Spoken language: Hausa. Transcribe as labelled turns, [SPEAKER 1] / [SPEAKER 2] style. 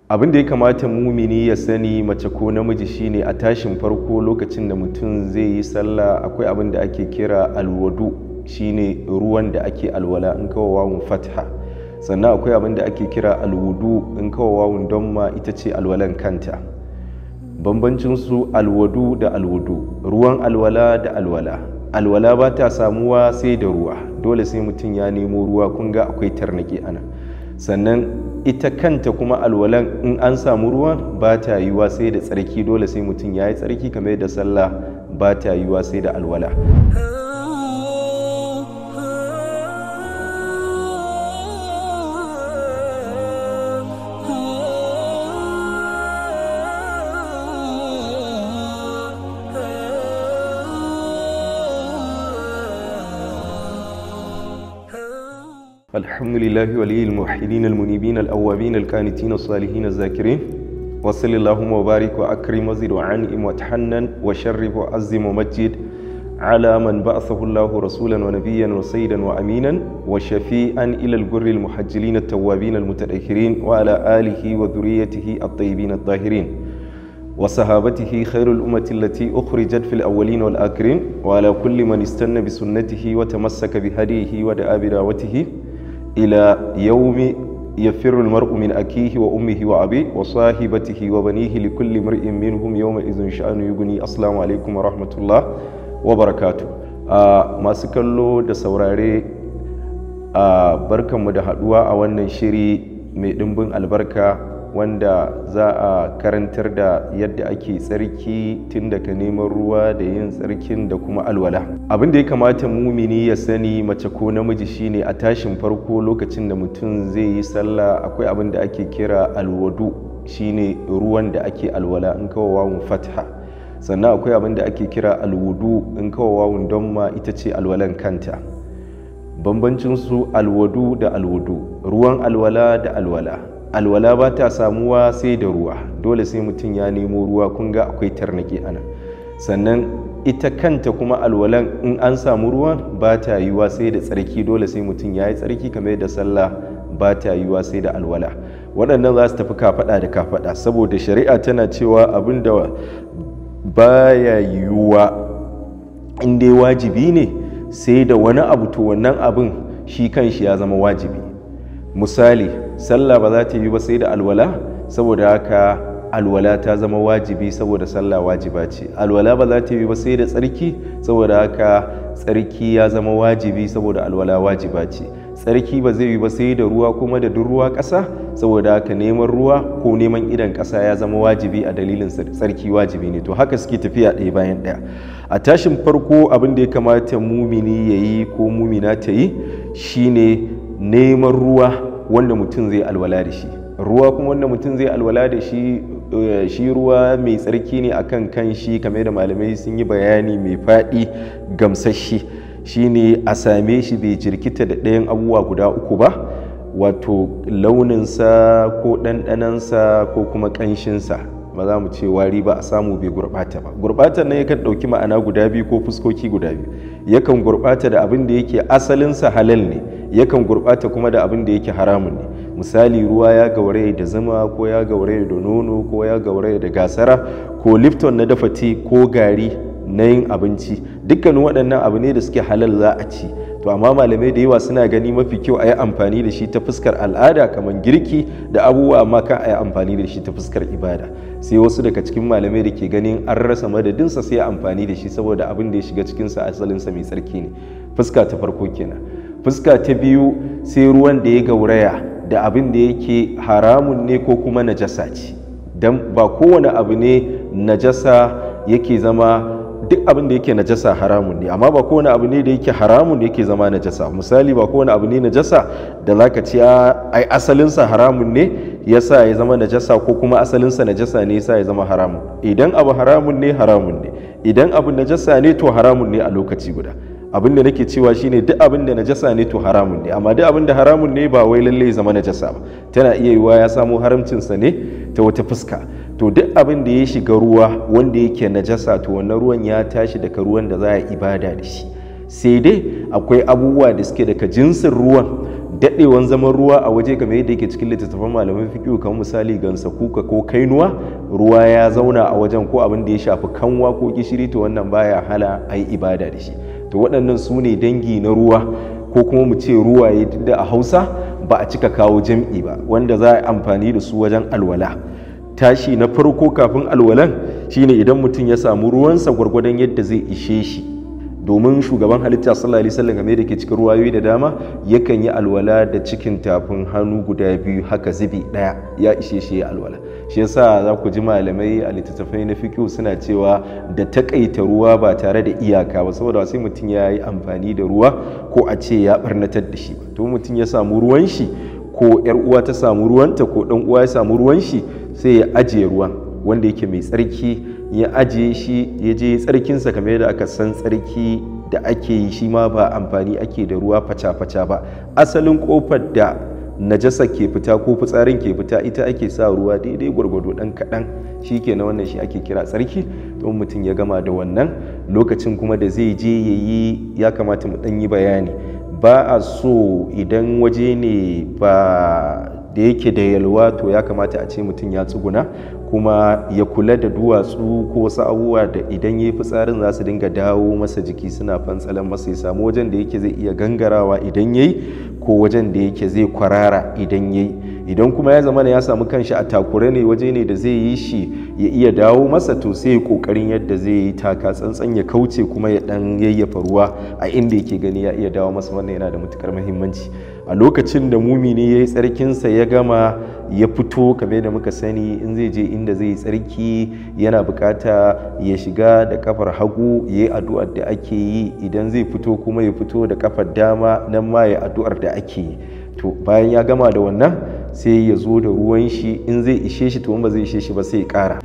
[SPEAKER 1] Abin da ya kamata mumini ya sani, mace ko namiji, shine a tashin farko lokacin da mutum zai yi sallah akwai abin da ake kira alwadu, shine ruwan da ake alwala in kawo wawun fatha. Sannan akwai abin da ake kira alwudu in kawo wawun damma, ita ce alwalan kanta. Bambancin su alwadu da alwudu, ruwan alwala da alwala. Alwala ba ta samuwa sai da ruwa, dole sai mutum ya nemo ruwa. Kun ga akwai tarnaki ana. Sannan ita kanta kuma alwalan, in an samu ruwan, ba ta yiwuwa sai da tsarki, dole sai mutum ya yi tsarki, kamar yadda sallah ba ta yiwuwa sai da alwala. الحمد لله ولي الموحدين المنيبين الأوابين القانتين الصالحين الذاكرين، وصل اللهم وبارك وأكرم وزد وعنئم وتحنن وشرف وعزم ومجد على من بعثه الله رسولا ونبيا وسيدا وأمينا وشفيئا إلى الجر المحجلين التوابين المتأخرين، وعلى آله وذريته الطيبين الطاهرين وصحابته خير الأمة التي أخرجت في الأولين والآخرين، وعلى كل من استنى بسنته وتمسك بهديه ودعا بدعوته إلى يوم يفر المرء من أكيه وأمه وأبيه وصاحبته وبنيه، لكل امرئ منهم يومئذ شأن يغني. السلام عليكم ورحمة الله وبركاته. Masu kallo da saurare, barkanmu da haduwa a wannan shiri mai ɗimbin albarka wanda za a karantar da yadda ake tsarki, tun daga neman ruwa da yin tsarkin da kuma alwala. Abin da ya kamata mumini ya sani, mace ko namiji, shine a tashin farko lokacin da mutum zai yi sallah akwai abin da ake kira alwadu, shine ruwan da ake alwala in kawo wawun fatha. Sannan akwai abin da ake kira alwudu in kawo wawun damma, ita ce alwalan kanta. Bambancin su alwadu da alwudu, ruwan alwala da alwala. Alwala ba ta samuwa sai da ruwa, dole sai mutum ya nemo ruwa. Kun ga akwai tarnaki ana. Sannan ita kanta kuma alwalan, in an samu ruwan, ba ta yiwuwa sai da tsarki, dole sai mutum ya yi tsarki, kamar yadda sallah ba ta yiwuwa sai da alwala. Waɗannan za su tafi kafaɗa da kafaɗa, saboda shari'a tana cewa abin da baya yiwuwa in dai wajibi ne sai da wani abu, to wannan abin shi kanshi ya zama wajibi. Misali, sallah ba za ta yi ba sai da alwala, saboda haka alwala ta zama wajibi saboda sallah wajiba ce. Alwala ba za ta yi ba sai da tsarki, saboda haka tsarki ya zama wajibi saboda alwala wajiba ce. Tsarki ba zai yi ba sai da ruwa, kuma da duk ruwa ƙasa, saboda haka neman ruwa ko neman idan ƙasa ya zama wajibi a dalilin tsarki wajibi ne. To haka suke tafiya ɗaya bayan ɗaya. A tashin farko, abin da ya kamata mumini ya yi ko mumina ta yi shine neman ruwa wanda mutum zai alwala da shi. Ruwa kuma wanda mutum zai alwala da shi, shi ruwa mai tsarki ne akan kan shi, kamar da malamai sun yi bayani mai faɗi gamsashi, shine a same shi bai jirkita da ɗayan abubuwa guda uku ba, wato launinsa ko ɗanɗanansa ko kuma ƙanshinsa, ba za mu ce wari ba. A samu bai gurɓata ba. Gurɓatar nan yakan ɗauki ma'ana guda biyu ko fuskoki guda biyu. Yakan gurɓata da abin da yake asalinsa halal ne, yakan gurɓata kuma da abin da yake haramun ne. Misali, ruwa ya gauraya da zuma, ko ya gauraya da nono, ko ya gauraya da gasara, ko Lipton na dafa tea, ko gari na yin abinci, dukkanin waɗannan abu ne da suke halal, za a ci. To amma malamai da yawa suna gani mafi kyau a yi amfani da shi ta fuskar al'ada, kamar girki da abubuwa, amma kan a yi amfani da shi ta fuskar ibada. Sai wasu daga cikin malamai da ke ganin an rasa madadinsa sai amfani da shi, saboda abin da ya shiga cikinsa asalinsa mai tsarki ne. Fuska ta farko kenan. Fuska ta biyu, sai ruwan da ya gauraya da abin da yake haramun ne ko kuma najasa ce. Dan ba kowane abu ne najasa yake zama, duk abin da yake najasa haramun ne, amma ba kowane abu ne da yake haramun yake zama najasa. Misali, ba kowane abu ne najasa da zaka ce ai asalinsa haramun ne yasa ya zama najasa, ko kuma asalinsa najasa ne yasa ya zama haramun. Idan abu haramun ne, haramun ne. Idan abu najasa ne, to haramun ne a lokaci guda. Abin da nake cewa shine, duk abin da najasa ne to haramun ne, amma duk abin da haramun ne ba wai lalle zama najasa ba, tana iya yiwuwa ya samo haramcinsa ne ta wata fuska. To duk abin da ya shiga ruwa wanda yake najasa, to wannan ruwan ya tashi daga ruwan da za a ibada da shi. Sai dai akwai abubuwa da suke daga jinsin ruwan Daɗewan zaman ruwa a waje kamar yadda yake cikin littattafan malaman fiqh, kamar misali gansa kuka ko kainuwa, ruwa ya zauna a wajen ko abin da ya shafi kanwa ko gishiri, to wannan baya hala a yi ibada da shi. To waɗannan su ne dangi na ruwa, ko kuma mu ce ruwaye, duk da a Hausa ba a cika kawo jam'i ba, wanda za a yi amfani da su wajen alwala. Tashi na farko kafin alwalan shine idan mutum ya samu ruwansa gwargwadon yadda zai ishe shi, domin shugaban halitta sallallahu alaihi wasallam, game da ke cikin ruwayoyi da dama, yakan yi alwala da cikin tafin hannu guda biyu haka, zubi daya ya ishe shi ya alwala. Shi yasa za ku ji malamai a littattafai na fiqh suna cewa da takaita ruwa ba tare da iyaka ba, saboda sai mutum ya yi amfani da ruwa ko a ce ya barnatar da shi ba. To mutum ya samu ruwan shi, ko yar uwa ta samu ruwanta, ko dan uwa ya samu ruwan shi, sai ya ajiye ruwan wanda yake mai tsarki, ya ajiye shi, ya je tsarkinsa kamar yadda aka san tsarki da ake yi. Shi ma ba amfani ake da ruwa faca-faca ba. Asalin kofar da najasa ke fita ko fitsarin ke fita, ita ake sa ruwa daidai gwargwado dan kaɗan, shi ke na wannan shi ake kira tsarki. Don mutum ya gama da wannan, lokacin kuma da zai je ya yi, ya kamata mu ɗan yi bayani. Ba a so idan waje ne ba da yake da yalwa, to ya kamata a ce mutum ya tsuguna, kuma ya kula da duwatsu ko wasu abubuwa da idan ya yi fitsarin za su dinga dawo masa jiki suna fantsalan masa. Ya samu wajen da yake zai iya gangarawa idan ya yi, ko wajen da yake zai kwarara idan ya yi. Idan kuma ya zama ya samu kanshi a takure ne, waje ne da zai yi shi ya iya dawo masa, to sai ya kokarin yadda zai yi taka tsantsan, ya kauce, kuma ya dan yayyafa ruwa a inda yake gani ya iya dawo masa. Wannan yana da matukar muhimmanci. A lokacin da mumini ya yi tsarkinsa ya gama, ya fito, kamar da muka sani, in zai je inda zai yi tsarki yana bukata ya shiga da kafar hagu, ya yi addu'ar da ake yi. Idan zai fito kuma, ya fito da kafar dama, nan ma ya addu'ar da ake yi. To bayan ya gama da wannan, sai ya zo da ruwan shi, in zai ishe shi to, in ba zai ishe shi ba sai ya kara.